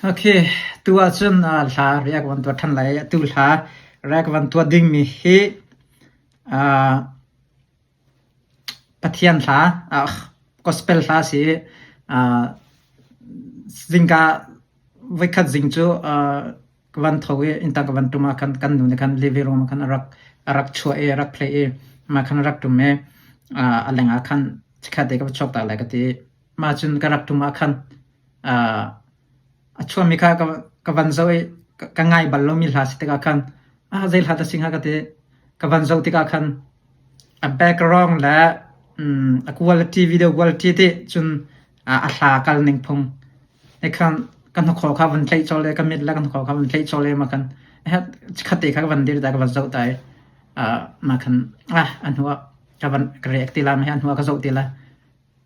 Ok, tu ahcun hla riak van tuah ṭhan lai. Atu hla riak van tuah dingmi hi Pathian hla, gospel hla a si i zingka voikhat zing cu ka van tho i inntang ka van ṭum ah khan kan nu nih khan living room ah khan a rak a rak chuah i a rak play i mah khan a rak ṭum i a leng ah khan chikkhat te ka va chuak ta lai ka ti i mah cun ka rak ṭum ah khan a chuahmi kha ka van zoh i ka ngai bal lomi hla si tikah khan ah zei hla dah si hnga ka ti. Ka van zoh tikah khan a background le a quality video quality ti cun a hla kal ning phung he khan ka hnakhaw kha van tlaih colh i ka mit le ka hnakhaw kha van tlaih colh i mah khan chikkhat te kha ka van dir ta ka van zoh ta i mah khan ah a hnu ah ka van ka react ti lai mah hi a hnu ah ka zoh ti lai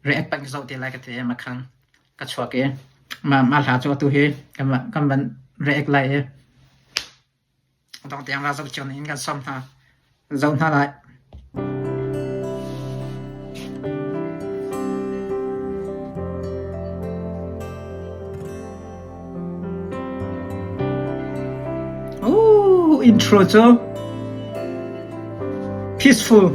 react peng ka zoh ti lai ka ti i mah khan ka chuak i mah mah hla cu atu hi kan van kan van react lai i dong tiang ra zoh cio ning in kan sawm hna zoh hna lai. Ooh, intro cu peaceful.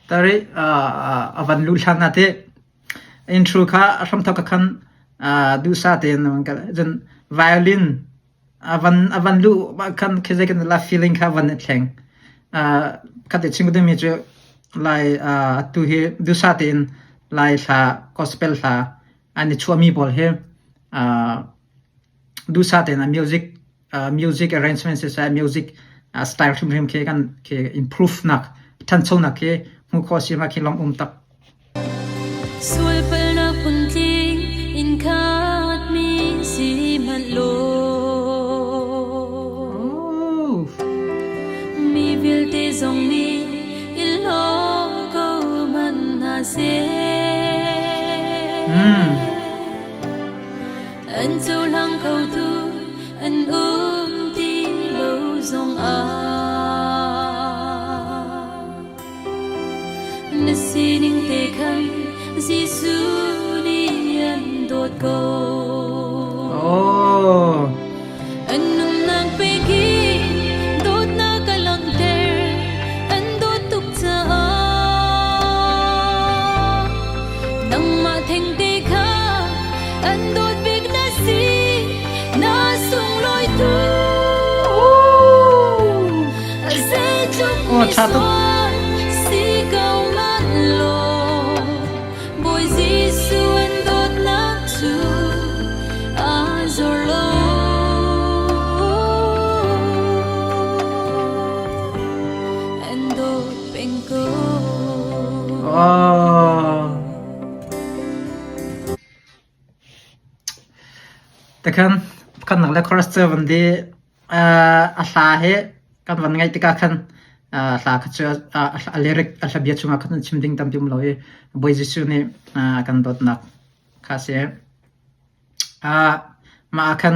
Tari a van luh hlan ah teh intro kha a hramthok ka khan duhsah tein cun violin a van a van luh ah khan khi zei kan la feeling kha van i thleng. Khat i chim ka duhmi cu lai atu hi duhsah tein lai hla gospel hla an i chuahmi pawl hi duhsah tein a music music arrangement siseh music style hrimhrim khi kan khi improve nak ṭhanchonak khi hmuh khawh si ma khi lawng um tak. Sualpalnak phuntling in khatmi si hmanh law mi vialte zong nih in hlaw ko hmanh hna seh. An cohlang khotu an um ti lo zongah na sining te khan Jesuh nih an dawt ko. Oh. An nunnak pek in dawtnak a langhter an dawt tuk caah nangmah thengte kha an dawt bik na si na sunglawi tuk zeitluk Oh, ṭha tuk. misual si ko hmanh law Bawi Jesuh an dawtnak cu aa zor lo. An dawt peng ko. Oh. Takhan pakhatnak le chorus cu van di a hla hi kan van ngaih tikah khan hla kha cu a lyric a hlabia chungah khan chim ding tampi um lo i Bawi Jesuh nih a kan dawtnak kha a si. Mah ah khan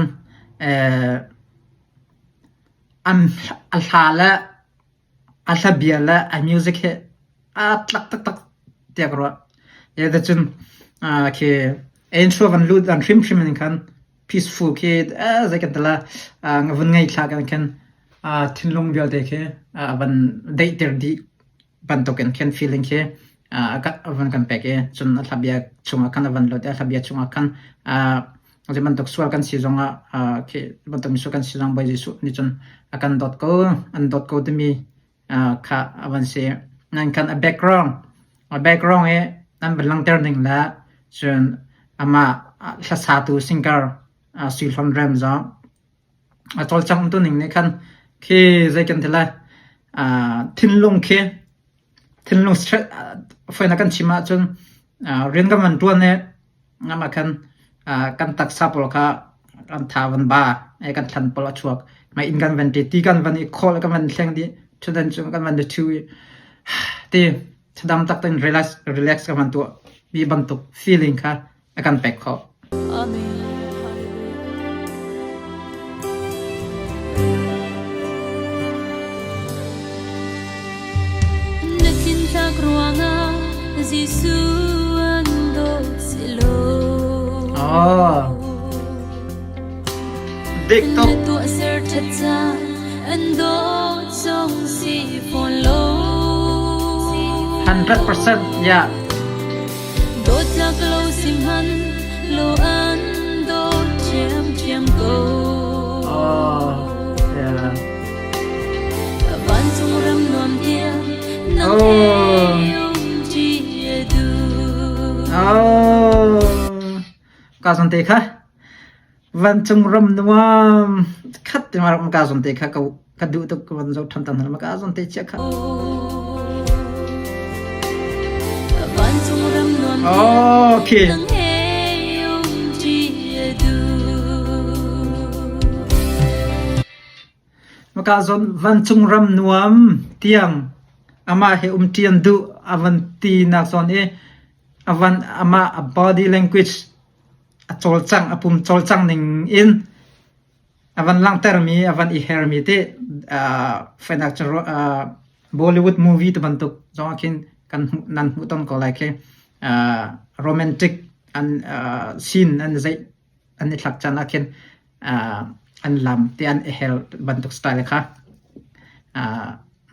a hla le A hlabia le a music hi aa tlak taktak tiah ka ruah. Cun khi intro van lut dan hrimhrim in khan peaceful khi zei kan ti la vun ngei thla kan khin thinlung vialte khi a van daihter dih bantukin khin feeling khi a van kan pek i cun a hlabia chungah khan a van lut i a hlabia chungah khan Zei bantuk sual kan si zongah khi bantuk misual kan si zong Bawi Jesuh nih cun a kan dawt ko, an dawt ko timi kha a van si. Nan khan a background, a background i nan van langhter ning le cun amah hlasatu singer Sui Hlawn Rem zong a cawlcangh tu ning nih khan khi zei kan ti lai thinlung khi thinlung fawinak kan chim ahcun rian kan van ṭuan i ngam ah khan kan taksa pawl kha kan tha van ba kan thlan pawl a chuak mei inn kan van ṭi ti kan van i khawl kan van thleng dih ṭhutdan cung kan van i ṭhu i ti Thadam taktak in relax relax ka van tuah mi bantuk feeling kha a kan pek khawh. Amen. Na tlintlak ruangah Jesuh an dawt si lo. Oh. Dik tuk. Na tuahser ṭhat caan an dawt zong si fawn lo. 100% yeah. Dawtlak lo si hmanh law an dawt ṭhiamṭhiam ko. Oh, yeah. Vancung ram nuam tiang nang Oh. he um ṭi a duh. Oh. Ka zon te kha vancung ram nuam khat te ma ka zon te kha ka ka duh tuk ka van zo than tan ma ka zon te chia kha. Vancung ram nuam tiang Okay. nang he um ṭi a duh. Maka zawn vancung ram nuam tiang amah he um ṭian duh a van ti nak zawn i a van amah a body language a cawlcangh a pum cawlcangh ning in a van langhtermi a van i hermi te fenak cu Bollywood movie te bantuk zong ah khin kan hmuh nan hmuh ton ko lai khi romantic an scene an zeih an i thlak caan ah khin an lam te an i her bantuk style kha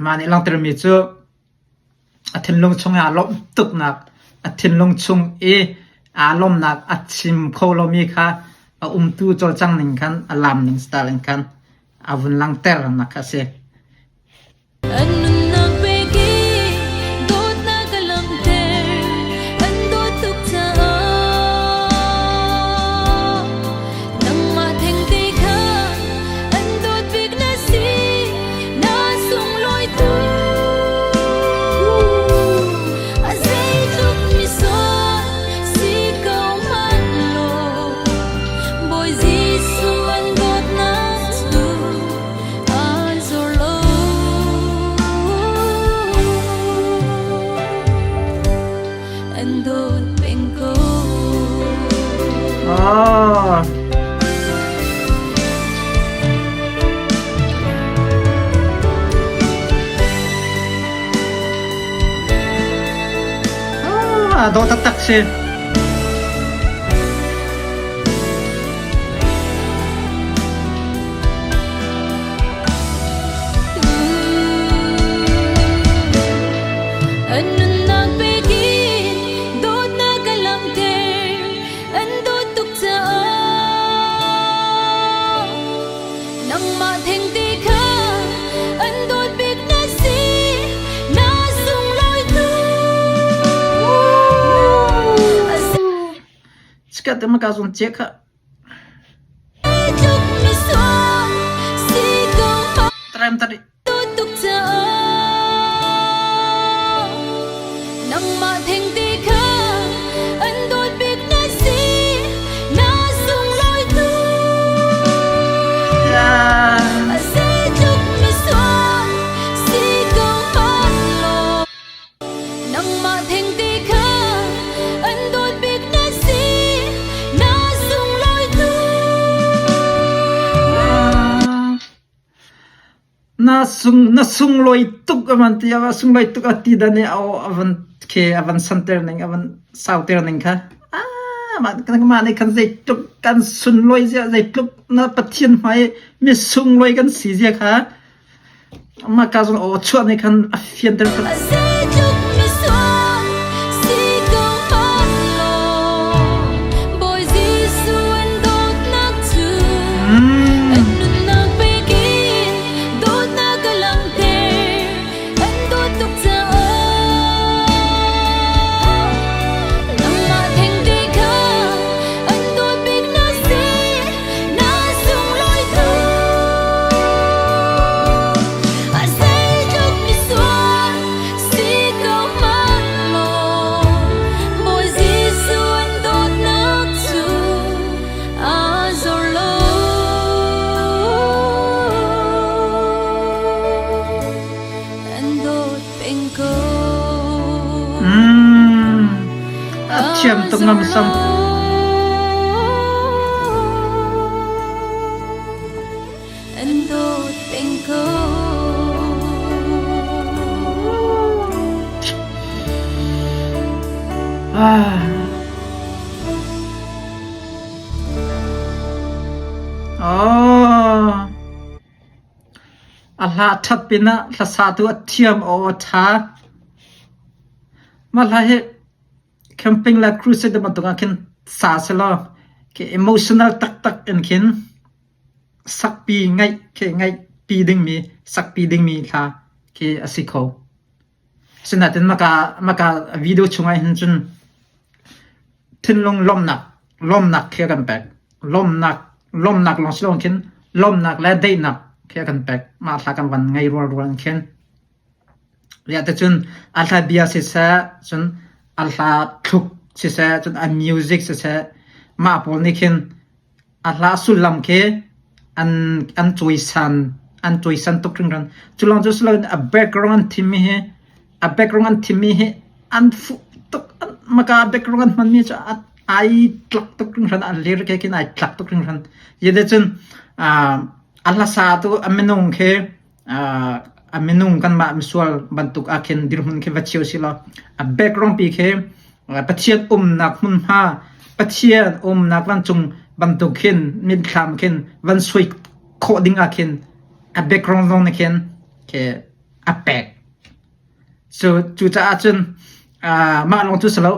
mah nih langhtermi cu a thinlung chung i aa lawmh tuknak a thinlung chung i aa lawmhnak a chim kho lomi kha a umtu cawlcang ning khan a lam ning style in khan a vun langhter nak kha a si. An nunnak pek i dawtnak a langhter, an dawt tuk caah. Nangmah thengte kha an dawt bik na si, na sunglawi tuk. A zeitluk misual si ko hmanh law, Bawi Jesuh an dawtnak cu Oh. Ah, dawh taktak si. An nunnak pek in dawtnak a langhter, an dawt tuk caah. Nangmah thengte kha an dawt bik na si, na sunglawi tuk. A Chikat te maka zon che kha. Tram tadi. Nangmah thengte kha an dawt bik na si, na sunglawi tuk. Yeah. A zeitluk misual si ko hmanh law. Nangmah thengte kha an dawt bik na si, na sunglawi tuk. Na sung na sunglawi tuk aman ti a sunglawi tuk a ti dan i a avan khe avan santer ning avan sauter ning kha ah mah mah nih khan zeitluk kan sunlawi zia zeitluk na Pathian hmai mi sunglawi kan si zia kha Mah ka zong aw chuah nih khan a fianter tuk. Zeitluk misual si ko hmanh law, Bawi Jesuh an dawtnak cu an nunnak pek in dawtnak a langhter, an dawt tuk caah. Nangmah thengte kha an dawt bik na si, na sunglawi tuk. A zeitluk misual si ko Thiam tuk ngam sam. An dawt peng ko. Ah. Oh. A hla ṭhat pinah hlasatu a thiam aw a ṭha. Mah hla hi camping le crusade bantuk ah khin sa selaw khi emotional taktak in khin sakpi ngaih khi ngaihpi dingmi sakpi dingmi hla khi a si kho. Asinain maka maka video chungah hin cun thinlung lawmhnak lawmhnak khi a kan pek. Lawmhnak lawmhnak lawng si loin khin lawmhnak le daihnak khi a kan pek. Mah hla kan van ngei rualrual in khin. Riah te-cun a hla bia siseh, cun a hla thluk siseh, cun a music siseh, mah pawl nih khin a hla sullam khi an an cawisan an cawisan tuk hringhran. Cu lawng cu si loin a background an thimmi hi a background an thimmi hi an fuh tuk. Maka background an hmanmi cu ai tlak tuk hringhran. A lyric he khin ai tlak tuk hringhran. Cun a hlasa tu a minung khi a minung kanmah misual bantuk ah khin dirhmun khi va cheu si law a background pi khi Pathian umnak hmunhma Pathian umnak vancung bantuk khin mitthlam khin van suai khawh ding ah khin a background zong nih khin khi a pek. Cu cucaah cun mah lawng cu si lo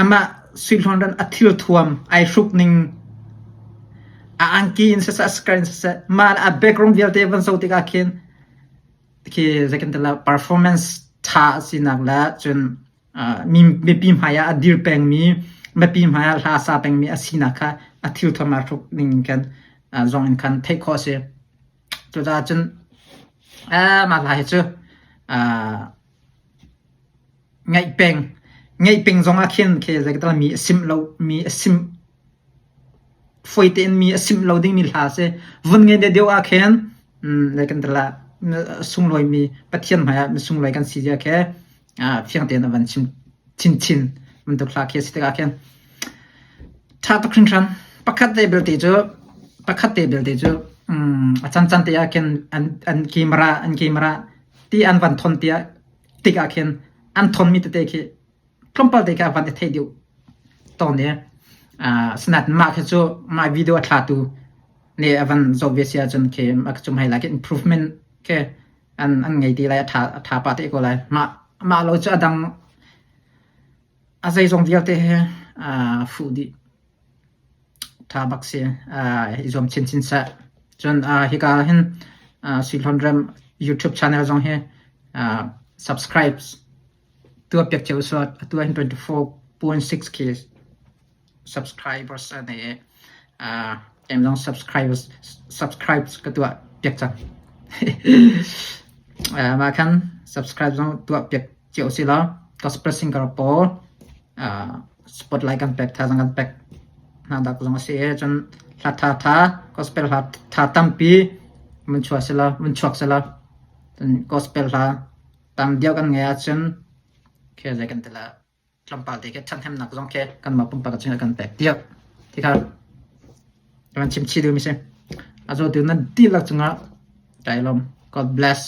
Amah suihlawn ran a thilthuam ai hruk ning a angki in siseh a skirt in siseh mah a background vialte van zoh tikah khin khi zeikan performance ṭha a sinak le cun mi mipi hmai ah a dir pengmi mipi hmai ah hla a sa pengmi a sinak kha a thilthuam aa hruk ning in khan zong in khan theih khawh a si. Cucaah cun mah hla hi cu Ngaih peng. Ngaih peng zong ah khin khi zeital mi a simh lo mi a simh fawi tein mi a simh lo dingmi hla a si. Vun ngei deuh deuh ah khin um zei kan ti la sunglawi mi Pathian hmai ah misunglawi kan si zia khi fiang tein a van chim chinchin bantuk hla khi a si tikah khin ṭha tuk hringhran. Pakhat te belte cu pakhat te belte cu um a cancan te ah khin an an camera an camera ti an van thon tiah tikah khin an thonmi tete khi tlawmpal te kha van i theih deuh tawn i asinain mah khi cu mah video a thlatu nih a van zoh ve si ahcun khi mah cu hmai lai khi improvement khi an an ngei ti lai a ṭha a ṭha pah te ko lai. Mah mah lo cu a dang a zeizong vialte he aa fuh dih. Ṭha bak si. I zuam chinchin seh. Cun hika ah hin Sui Hlawn Rem YouTube channel zong hi subscribe tuah piak cio usih. Atu ah hin 24.6k subscribers a nei i kem zong subscribers subscribe ka tuah piak cang. Mah khan subscribe zong tuah piak cio usih law gospel singer pawl spotlight kan pek thazaang kan pek hna dak zong a si i cun hla tha tha gospel hla tha tampi mun chuah sila mun chuak sila cun gospel hla tam deuh kan ngei ahcun khi zei kan ti la tlawmpal te khi ṭhathnemnak zong khi kanmah pumpak cun kan pek tiah ti kha kan chim chih duhmi si. A zawtu nan dihlak cungah kai lawm. God bless.